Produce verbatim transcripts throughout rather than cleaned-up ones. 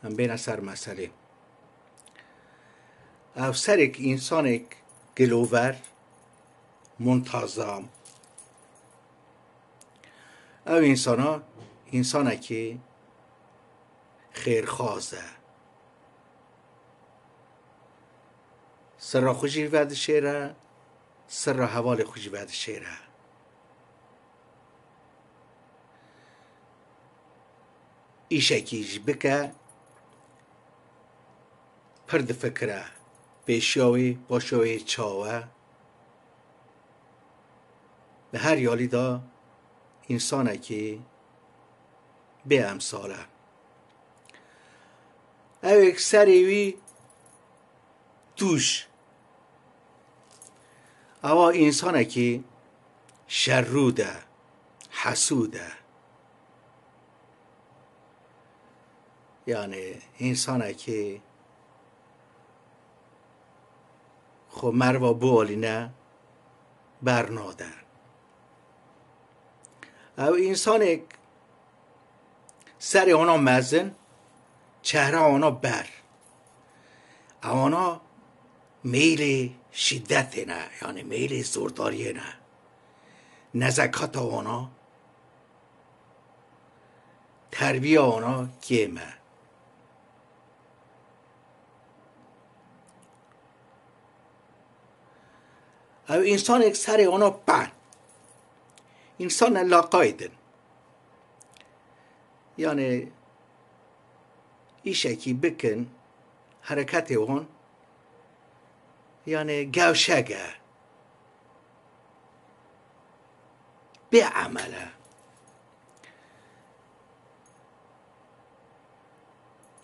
Em bêne ser meselê. Ev serek însanek gilover, muntazam. Ev însana, însanekî xêrxwaz e. Sirra xwe jî vedişêre, sirra hevalê xwe jî vedişêre. Îşekî jî bike, pir difikire. Pêşiya wî, paşa wî çawa? Li her yalî de însanekî bê emsal e. Ew ê serê wî tûj. Ewa însanekî şerrûd e, hesûd e. Yanî însanekî xwe meriva bialîne bernade. Ew însanek serê wana mezin, çehra wana ber. Ewana meylê şîdetê ne, yanî meylê zordariyê ne. Nezekata wana, terbiya wana kêm e. Ew însanek serê wana pen. Însan e laqayt in. Yanî îşekî bikin, hereketê wan, yanî gewşek e. Bê emel e.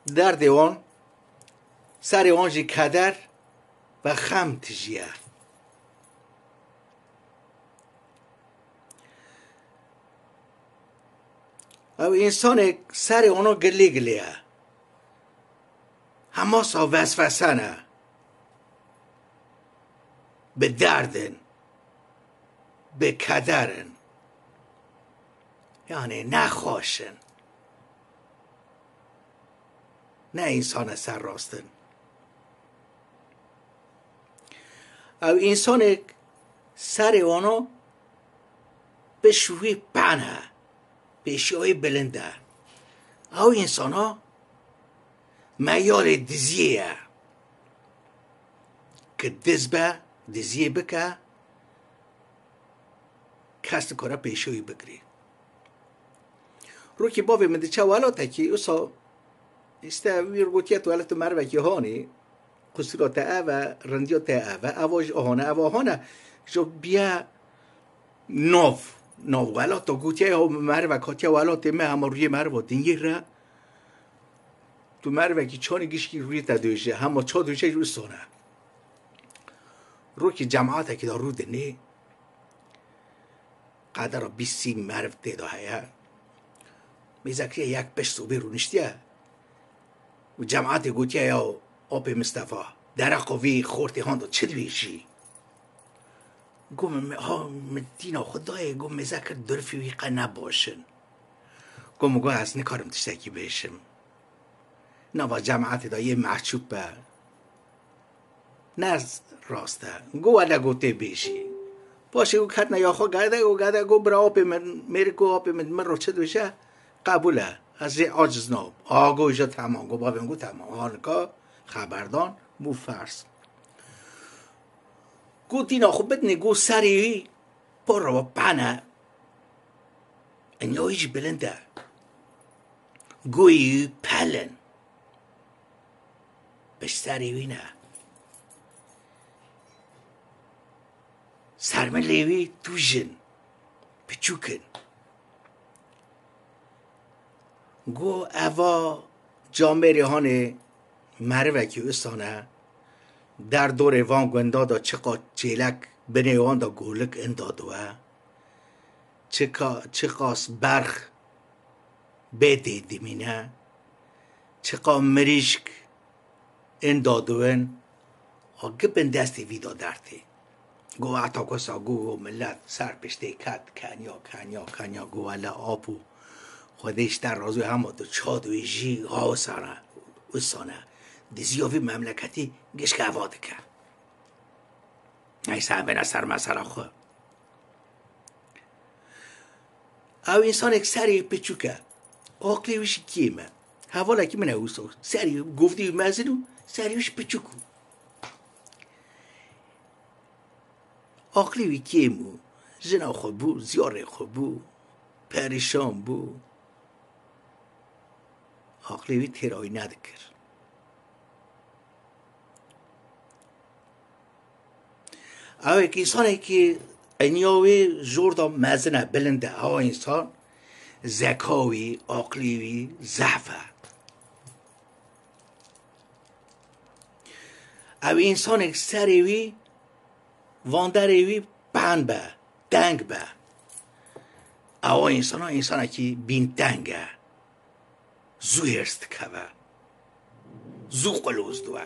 Derdê wan, serê wan jî keder ve xem tijî ye. Ew însanek serê wana gilî gilî ye. Hema sa vesvese ne. Bi derd in. Bi keder in. Yanî nexweş in. Ne însane serrast in. Ew însanek serê wana piş wî pen e, pêşiya wî bilind e. Ew însana meyalê diziyê ye. Ki diz be, diziyê bike, kes nikare pêşiya wî bigirî. Rokî bavê min diçe welatekî, wisa îşte wî gotiye tu hele tu merivekî hanî, qusura te ev e, rindiya te ev e, eva jî ahane, eva ahane, ji biye nav, nav welata gotiye ya merivek hatiye welatê me, hema rûyê meriva dinyê re, tu merivekî çanî gişkî rûyê te döje, hema ça döje jî wisa ne. Rokî cematekî de rû dinê, qedera bîst sî meriv tê de heye. Mêzekirî yek pişt sobê rûniştiye û cemaetê gotiye, ya Apê Mistefa, dereqa vî xortê handa çi dibêjî? Got, min, ha, min tîna xwe dayê, got, mêzekir durfî wî qe ne baş in. Got, min got, ez nikarim tiştekî bêjim. Nava cemaetê de yê mehçûb be. Ne rast e. Go wele go tê bêjî. Paşê go ketine ya xwe gede, go gede, go bira apê min, mêrik go apê min, min ro çi dibêje, qebûl e. Ez jê aciz nabim. A go îja temam, go bavên go temam. Ha nika xeberdan bû ferz. Go dîna xwe bidinê, go serê wî pir re pene. Enya wî jî bilind e. Goyê wî pel in. Pişt serê wî ne. Sermilê wî tûj in. Piçûk in. Go eva camêrê hanê merivekî wisa ne. Der dorê van gunda de çiqa çêlek binê wan de golik inda diwe. Çika, çiqas berx bê tê dimîne, çiqa mirîşk inda diwin, a gibin destê vî da dertê. Go heta ku sa go, go millet ser piştê ket, kenya, kenya, kenya, go wele apo, Xwedê ji te razî, hema tu ça dibêjî, ha wisa ne. Wisane diziya vî memleketî gişke eva dike. Neyse, em bêne ser mesela xwe. Ew însanek serê piçûk e. Aqlê wî jî kêm e. Hevalekî min e wisa. Serê govdî wî mezin û serê wî jî piçûk û. Aqlê wî kêm û. Jina xwe bû, ziyarê xwe bû. Perîşan bû. Aqlê wî têra wî nedikir. Ew êk însanekî enya wê jor da mezin e, bilind e. Ewa însan zeka wî, aqlê wî zehf e. Ew însanek serê wî, vanderê wî pehn be, teng be. Ewa însana însanekî bînteng e. Zû hêrs dikeve. Zû qiloz diwe.